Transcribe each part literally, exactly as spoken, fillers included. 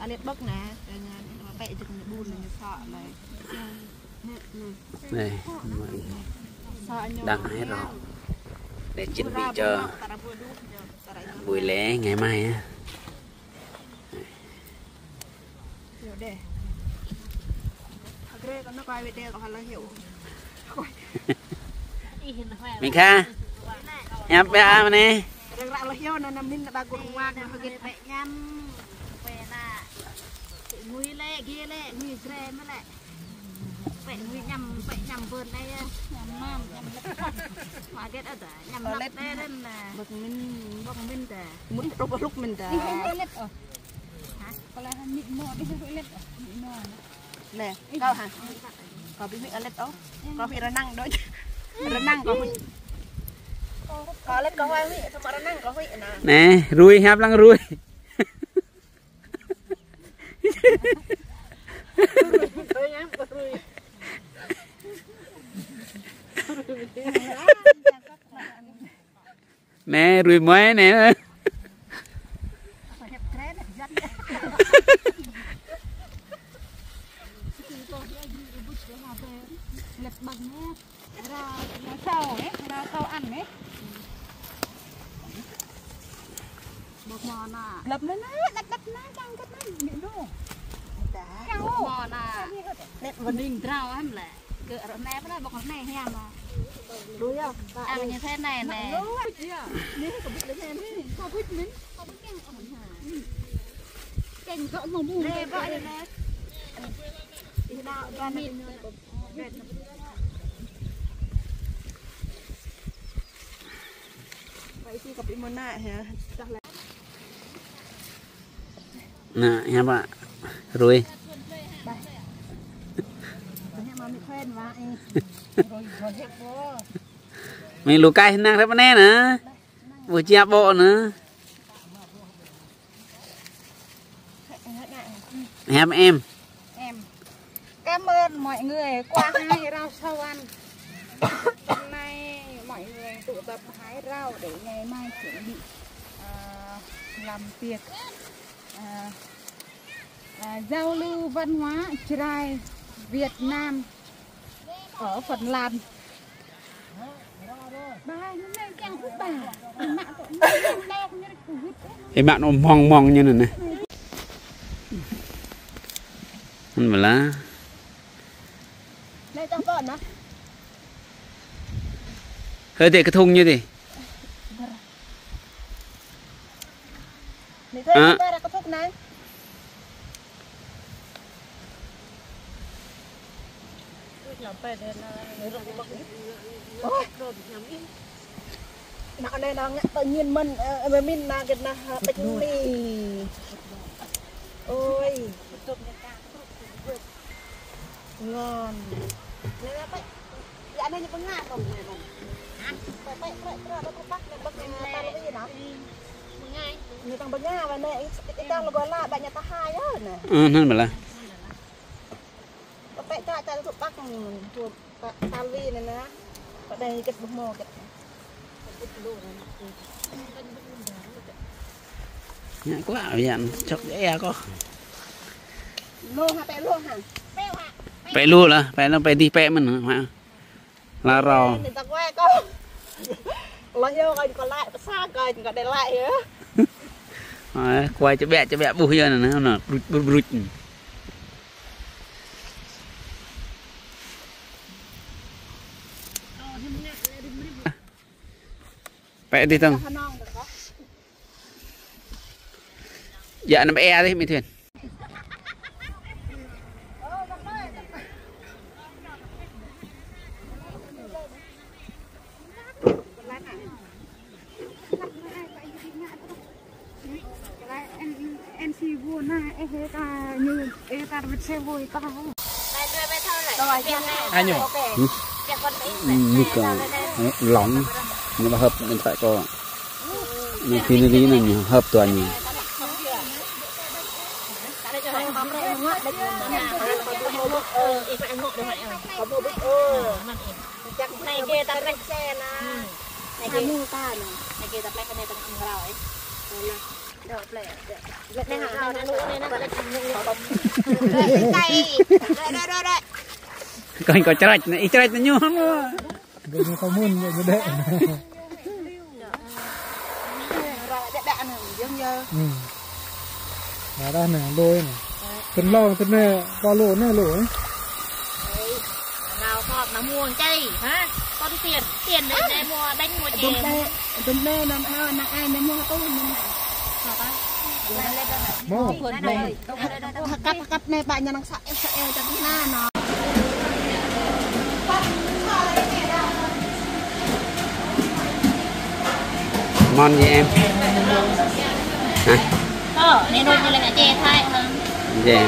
Alet bơk nè, pĕ jơk ñu ƀun ñu sŏ lĕ. Nè, nè. Đang hái rau để chuẩn bị cho buổi lễ ngày mai á. Mika, hiăp ƀiă mơ̆n anai. Răng ră lơ hiu nă, nă min nă ƀă gŭ rơnguak nă hơget. Pĕ ñăm, pĕ nă. Ngui lĕ, gê lĕ, ngui Jrai mơ̆ lĕ. Pĕ ngui ñăm, pĕ ñăm bơn đai yơh. Ñăm mơ̆n, ñăm lĕ. Hơget ăt, ñăm lĕ đai đen nă. Bơk min, bơk min ta. Mŭt rŏk bơk min ta. Ih, ih, ih, lĕ, ôh. Hă? Kâo lĕ hă, mĭ mŏ, ih, ih, lĕ, ôh. Mĭ mŏ. Nè, kâo hă? Kâo ƀu mĭ alet ôh. Kâo huĭ rơnăng đôč. Rơnăng kâo huĭ. Kâo alet kâo huĭ, samơ̆ rơnăng kâo huĭ nă. Nè, rui, hiăp lăng rui. Nè, rui mơi nè. Lĕ ƀăng nè. Rau, rau sâu, eh, rau sâu ăn, eh. Bơk mơ̆n nă. Lăp nă, nă, lăp, lăp nă, čang kơt nă, mĭ đô. Čang ô. Mơ̆n nă. Nĕt vơ̆t. Ning drao em lĕ. Kơ rơnep nă, bơk rơnep hiam nă. Đu yơh. Ăn như thế này nè. Đu yơh. Nè, kơ bĭt lĕ nè, nè. Kơ bĭt nè. Kơ bĭt nè. Keng kơ mơ̆ bu. Nè, bơk nè. Ih, đao, đao nè. Nă, hiăp ƀă. Rui. Mĭ Lukai năng rep anai nă. Ƀu či ƀô̆ nă. Hiăp em. Em. Cảm ơn mọi người qua hái rau sâu ăn. Hôm nay mọi người tụ tập hái rau để ngày mai chuẩn bị, à, làm tiệc, à, À, giao lưu văn hóa Jrai Việt Nam ở Phần Lan. Ih, mă anŭn mơ̆ng mơ̆ng ñu anŭn neh. Anŭn mơ̆ lah. Hơi, dĕ kơthŭng ñu dĕ. Nê, tui hă? Tui hă kơthŭk nai? Ôi. Nă anai nă ngă tự nhiên mơ̆n, ơ, ơ, min nă gĕt nă, ơ, pĕč ni. Ôi. Ngon. Nè, nè, pĕ. Dă anai ñu pơnga kơ mơ̆ nè, nè. Hă? Pĕ, pĕ, pĕ, pĕ, pĕ, pĕ, pĕ, pĕ, pĕ, pĕ, pĕ, pĕ, pĕ. Ñu tăng pơnga wă nè, ih, ih tăng lơgŏ la, ƀă ñu tơhai yơh nè. Ơ, anŭn mơ̆ lah. Pĕ, pĕ, čă, čă, tŭ păk, tŭ păk, tali nè nè. Pă đai kĕt ƀuh mơ̆ kĕt. Ngă klă, yan, čŏk ia kơ. Lu hă, pĕ lu hă. Pĕ lu lah, pĕ lu, pĕ dih pĕ mơ̆n hă. Lah rô. Nê, ta kuai kơ. Lu yơh, kơ, kơ laĭ, pơsa kơ, kơ đe laĭ yơh. Ơ, kuai čơbiă, čơbiă ƀuh yơh nè, nè, bruč, bruč, bruč. Pĕ dih tong. Djă anăm ê dih, Mi Thuyên. Anŭn. Ñu kơ, ơ, lòng, ñu ƀă hơp, ñu phải kơ. Ñu phi nê ri nê ñu hơp tuan ñu. Kơ, kơ črăč nê, ih črăč nê ñu. Gơñu kơ mŭn, gơñu dĕ. Ơ. Arăng nao hŏp nao mua čai, hă? Kơ tiền, tiền nê, nê mua bánh mua chè. Dŭm nê, dŭm nê, năn, năn ai nê mua tui nê. Hă? Mơ̆. Hơkăt, hơkăt nê, ƀă ñu năng sa eo, sa eo, čang na, nă. Món gì em? Hả? Ờ, nê nô ñu lĕ čê Thái hă? Čê.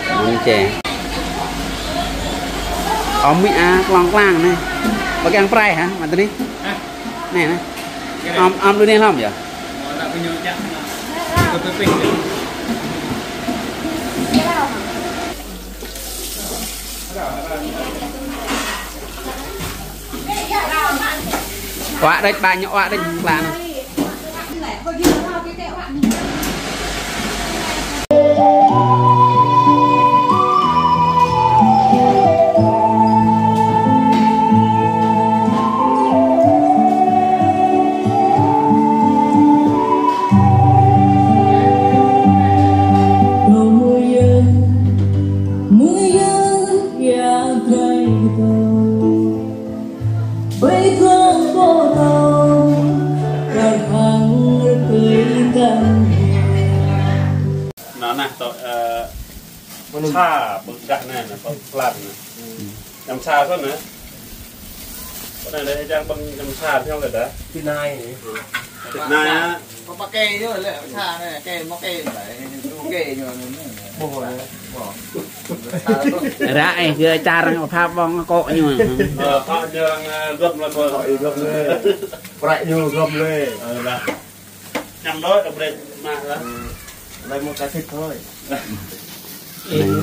Món čê. Ôm mi a klong klang nê. Ƀă kiăng prai hă, mă tơ ni? Hă? Nê, nê. Ôm, ôm lu nê hlŏm yơh? Wă đĕč, ƀă ñu wă đĕč klang. Nă, nă, tŏ, ơ, sa, ƀơ̆ng đah nê, nê, ƀơ̆ng plan nê. Ñăm sa sŏ nê. Pơ anai lĕ čang ƀơ̆ng ñăm sa, pơñong lĕ đah. Pit nai. Pit nai, hă? Kơ pă kê ñu lĕ, sa nê, kê, mŏ kê, kê ñu nê. Ƀuh nê. Ƀuh. Ră ih, kơ čar arăng pha ƀơ̆ng akŏ ñu. Ơ, pha ñu arăng, ơ, gŏp lĕ, gŏp lĕ. Prăk ñu gŏp lĕ. Ơ, lah. Ñăm đôč, đôč brơi mă lah. Ơ, lĕ mơ̆ kơ thịt thôi. Lĕ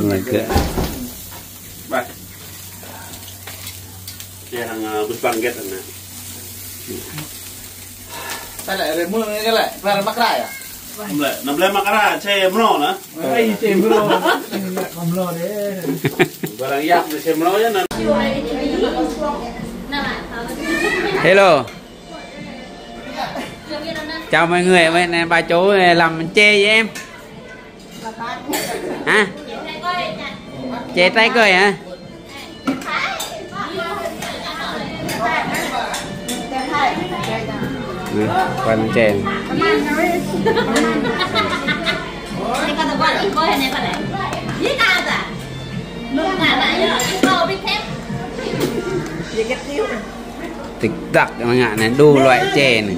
mơ̆ kơ. Bah. Čê hăng, ơ, bus băng gĕt anai. Ta lĕ, lĕ mơ̆ kơ lĕ, pla mă krai ah? Năm lĕ, năm lĕ mă kara, čê mrô nă. Ai, čê mrô. Mrô đê. Barang yap, čê mrô yơh nă. Hello. Chào mọi người, hôm nay ba chú làm chè với em. Hả? Chè Thái Khơi hả? Ừ, quanh chè. Tiktak ngă anai, đủ loại chè anai.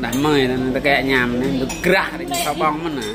Đah mơi anŭn tơkă ñam anŭn, tơkrah ring sa ƀong mơ̆n nă.